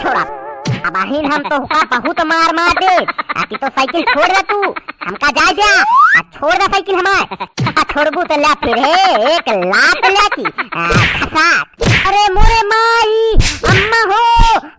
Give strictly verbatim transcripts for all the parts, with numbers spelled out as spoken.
छोड़ा। अबहिन हम तोहका बहुत मार मार दे। आ कि तो साइकिल छोड़ दे तू, हमका जाए द्या। आ छोड़ दे साइकिल हमार। आ छोड़बू तो ल्या फिर हे एक लात ल्या की, आ, खसाक। अरे मोरे माई, अम्मा हो,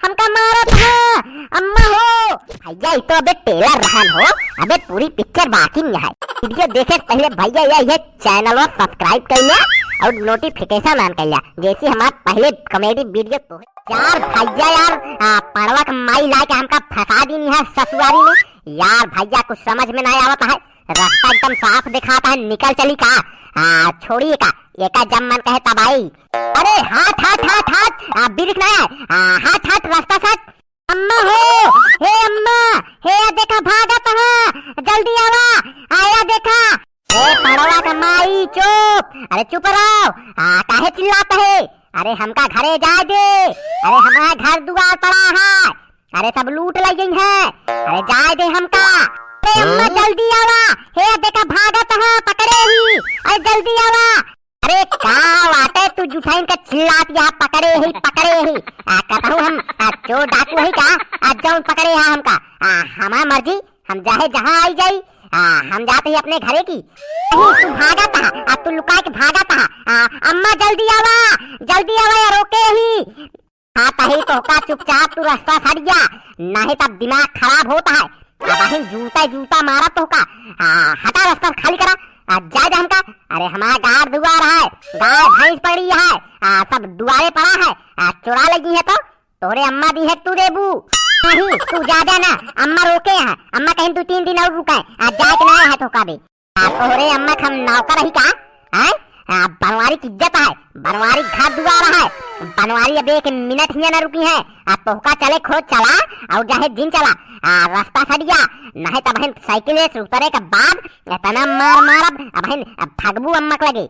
हमका मारत है, अम्मा हो। भैया, ई तो अबे trailer रहन हो, अबे पूरी picture बाकी नहीं है। Video देखे से पहले भैया, ये, ये channel subscribe कर लिया और notification on कर लिया, जैसे हमार पहले comedy video तो यार भैया यार, आ, पड़वा के माई लाके हमका फंसा दीन है ससुरारी में। यार भैया कुछ समझ में नहीं आवत है, रास्ता एकदम साफ दिखाता है, निकल चली का? आ, छोड़िए का, एका जब मन कहे तब आई। अरे हट हट हट हट, आ, बिरिख ना है, आ, हट हट रास्ता से हट। अम्मा हो, हे अम्मा, हे या देखा भागत है, जल्दी आवा, आया देखा। ए पड़वा का माई चुप, अरे चुप रहो, आ, काहे चिल्लात है? अरे हमका घरे जाए दे, अरे हमारा घर दुआर पड़ा है, अरे सब लूट ले गई है, अरे जाए दे हमका। अरे अम्मा जल्दी आवा, हे देखा भागत है पकड़े ही, अरे जल्दी आवा। अरे का बाटे तू जुठाइन का चिल्लात या पकड़े ही पकड़े ही, आ, कहता हूँ हम, आ, चोर डाकू है का? आ, जौन पकड़े है हमका, आ, हमार मर्जी, हम चाहे जहाँ आई जाई, आ, हम जाते ही अपने घरे की। नहीं, तू भागत हा, आ, तू लुका के भागत हा। आ, अम्मा जल्दी आवा, जल्दी आवा, या रोके ही। हाँ, तही तोहका चुपचाप तू रास्ता से हट जा, नहीं तब दिमाग खराब होता है। अबहिन जूता, जूता मारा तोहका। आ, हटा रास्ता खाली करा, आ, जा, जा हमका। अरे हमारा गाड़ दुआर है, गाय भैंस पड़ी है, आ, सब दुआरे पड़ा है, आ, चुरा लगी है तो तोहरे अम्मा दी है, तू देबू? नहीं, तू जा, जा ना, अम्मा रोके हैं, अम्मा कहीं दो तीन दिन और रुके, आज जाए के ना है तोहका दे। आ, तोहरे अम्मा के हम नौकर रही का? हैं? आ, बनवारी की इज्जत है, बनवारी घर दुआर है, बनवारी अब एक मिनट हिया ना रुकी है। आ, तोहका चले खो चला और चाहे दिन चला, आ, रास्ता से हट जा, नहीं तब हम साइकिल से उतरे के बाद इतना मार मारब, अब हम, अब भगबू अम्मा के लगे।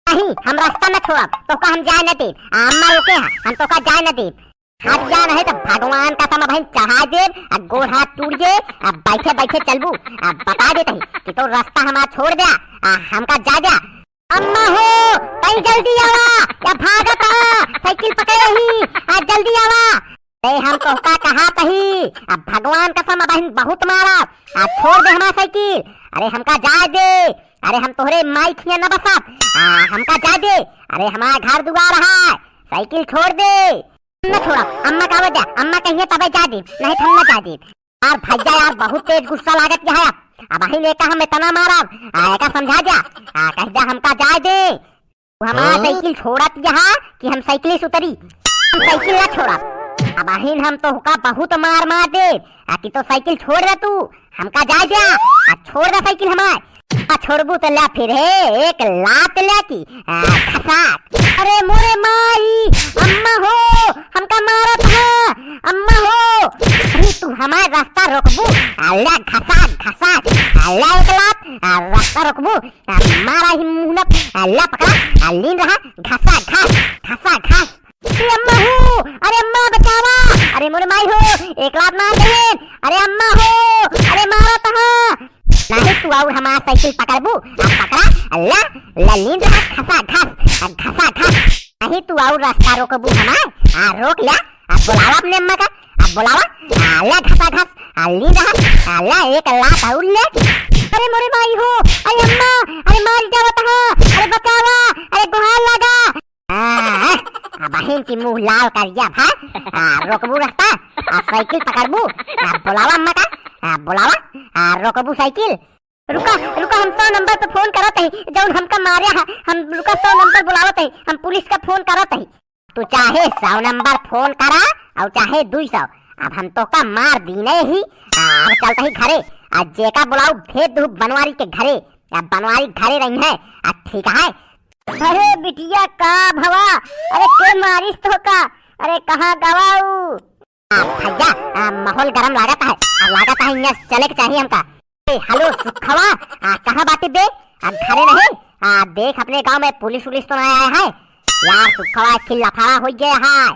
नहीं, हम रास्ता न छोड़ब, तोहका हम जाए न देब। आ, अम्मा रोके हैं, हम तोहका जाए न देब। हट जा, नहीं तो भगवान कसम अबहिन चढ़ा देब, आ गोड़ हाथ टूट जे, आ बैठे बैठे चलबू, आ बता देत ही कि तो रास्ता हमार छोड़ द्या, आ हमका जाए द्या। अम्मा हो, तई जल्दी आवा, या भागत हा, साइकिल पकड़े ही, आ जल्दी आवा। ते हम तोहका कहत ही, आ भगवान कसम अबहिन बहुत मारब, आ छोड़ दे हमार साइकिल, अरे हमका जाए दे, अरे हम तोहरे माई खिया न बसब, आ हमका जाए दे, अरे हमार घर दुआर है, साइकिल छोड़ दे। न छोड़ब, अम्मा का वजह, अम्मा कहिए तबे जाए देब, नहीं तो हम न जाए देब। यार भैया यार, बहुत तेज गुस्सा लागत है। अब अबहिन एका हम इतना मारब, आ, एका समझा जा, आ, कह जा हमका जाए दे। तू हमारा हाँ? साइकिल छोड़त यहाँ कि हम साइकिल से उतरी, हम साइकिल ना छोड़ब। अबहिन हम तोहका बहुत मार मार देब, आ, कि तो साइकिल छोड़ दे तू, हमका जाए द्या, आ छोड़ दे साइकिल हमार। आ छोड़बू तो ल्या फिर हे एक लात ल्या की, आ, खसाक। अरे मोरे माई, अम्मा हो, हमका मारत है, अम्मा हो। अरे तू हमार रास्ता रोकबू, आ ल्या घसाक घसाक, आ ल्या एक लात, आ रास्ता रोकबू, आ मारा ही मुंह न, आ ल्या पकड़ा, आ लीन रहा, घसाक घस, घसाक घस। अरे अम्मा हो, अरे अम्मा बचावा, अरे मोरे माई हो, एक लात मार दे, अरे अम्मा हो, अरे मारत हा। नहीं तू और हमार साइकिल पकड़बू, आ पकड़ा, ल्या, ल्या लीन रहा, घसा घस, आ घसा घस। नहीं तू और रास्ता रोकबू हमार, आ रोक ल्या, आ बोलावा अपने अम्मा का, आ बोलावा, आ ल्या घसा घस, आ लीन रहा, आ ल्या एक लात और ल्या। अरे मोरे माई हो, अरे अम्मा, अरे मार जावत हा, अरे बचावा, अरे गुहार लगा। आ, आ, आ, बहिन की मुंह लाल करिया भा। आ, रोकबू रास्ता, आ, साइकिल पकड़बू, आ, बोलावा अम्मा का, आ, बोलावा, आ, रोकबू साइकिल। रुका, रुका, हम सौ नंबर पे फोन करत हई, जौन हमका मार्या है, हम रुका सौ नंबर बुलावत हई, हम पुलिस का फोन करत हई। तू चाहे सौ नंबर फोन करा और चाहे दुई सौ, अब हम तोहका मार दीने ही, आ, अब चलत ही घरे, आ, जेका बुलाऊ भेज दू बनवारी के घरे, आ, बनवारी घरे रही है, आ, ठीक है। अरे बिटिया का भवा, अरे के मारिस तोहका, अरे कहाँ गवाऊ? आ, भैया, आ, माहौल गरम लागत है, आ, लागत है इहाँ चले के चाहिए हमका। ए, हेलो सुखवा, आ, कहाँ बाटे बे? आ, घरे नहीं? आ, देख अपने गाँव में पुलिस उलिस तो नहीं आया है? यार सुखवा, एक लफड़ा हो गया है।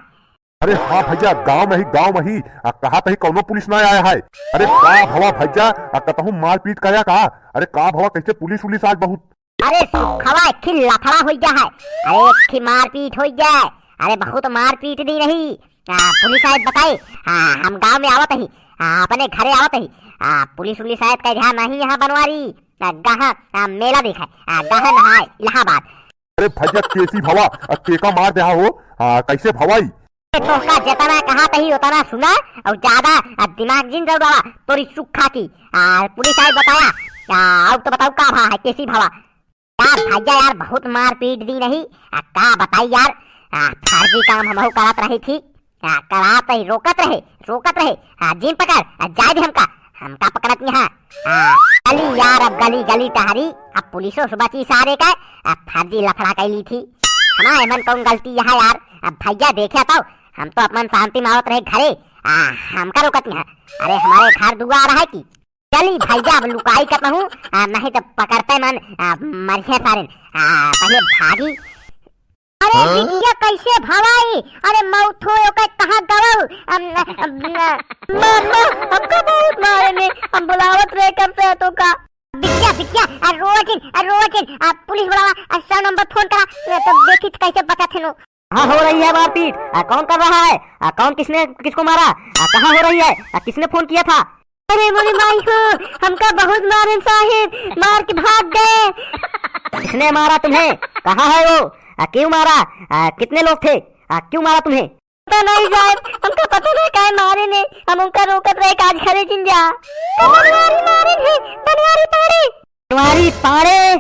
अरे हाँ भैया, गाँव में ही, गाँव में ही। आ, कहा तही कौनो पुलिस ना आया है। अरे का भवा भैया, आ, कतहूँ मारपीट का या का? अरे का भवा, कैसे पुलिस उलिस आज बहुत? अरे सुखवा, एक लफड़ा हो गया है। अरे एक मारपीट हो गया है। अरे बहुत मारपीट दी नहीं। आ, पुलिस आए बताए, आ, हम गाँव में आवत ही, आ, अपने घरे आवत ही। आ, पुलिस उलिस आए कह ध्यान नहीं यहाँ बनवारी, आ, गहा, आ, मेला देखे, आ, गहा नहाए इलाहाबाद। अरे भैया, कैसी भवा, आ, केका मार देहा हो, आ, कैसे भवाई? ए, तोहका जेतना कहा तही ओतना सुना, और ज्यादा, आ, दिमाग जिन दौड़ावा, तोरी सुखा की। आ, पुलिस आए बताया, आ, अब तो बताओ का भा है, कैसी भवा? यार भैया यार, बहुत मारपीट दी नहीं, आ, का बताई यार, आ, फर्जी काम हमहू करत रही थी, आ, करात रही, रोकत रहे, रोकत रहे, आ, जिन पकड़, आ, जाए दे हमका, हमका पकड़त यहाँ, आ, गली यार, अब गली गली टहरी, अब पुलिसो से बची सारे का, आ, फर्जी लफड़ा कैली थी, हमारे मन कौन गलती यहाँ यार, अब भैया देखे तो, हम तो अपन शांति में आवत रहे घरे, आ, हमका रोकत यहाँ, अरे हमारे घर दुआ आ रहा है कि चली भैया, अब लुकाई के पहूँ, आ, नहीं तो पकड़ते मन, आ, मरिहे सारे, आ, पहले भागी। अरे हाँ? बिटिया कैसे भवाई? अरे मौत हो ओकर कहाँ गवल? अम, अम, अम, माँ, माँ, हमका बहुत मारे ने, हम बुलावत रहे कब से तो का। बिटिया, बिटिया, आ, रोवत हिन, आ, रोवत हिन, आ, पुलिस बुलावा, आ, सौ नंबर फोन करा, नहीं तो देखी कैसे बचत है नो। कहाँ हो रही है मारपीट? आ, कौन कर रहा है? आ, कौन किसने किसको मारा? आ, कहाँ हो रही है? आ, किसने फोन किया था? अरे मोरे माई हो, हमका बहुत मारन साहेब, मार के भाग गए। किसने मारा तुम्हें? कहाँ है वो? आ, क्यों मारा? आ, कितने लोग थे? आ, क्यों मारा तुम्हें? पता नहीं साहेब, हमका पता नहीं काहे मारे ने, हम उनका रोकत रहे, आज घरे जिन जा। तो बनवारी मारे ने, बनवारी पाड़े। बनवारी पाड़े,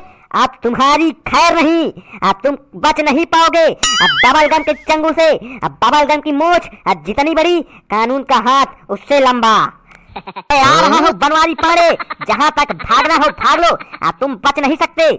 अब तुम्हारी खैर नहीं, अब तुम बच नहीं पाओगे। अब बबल गम के चंगुल से, अब बबल गम की मोछ, अब जितनी बड़ी, कानून का हाथ उससे लंबा। ए, आ रहा हूँ बनवारी पाड़े, जहाँ तक भागना हो भाग लो, अब तुम बच नहीं सकते।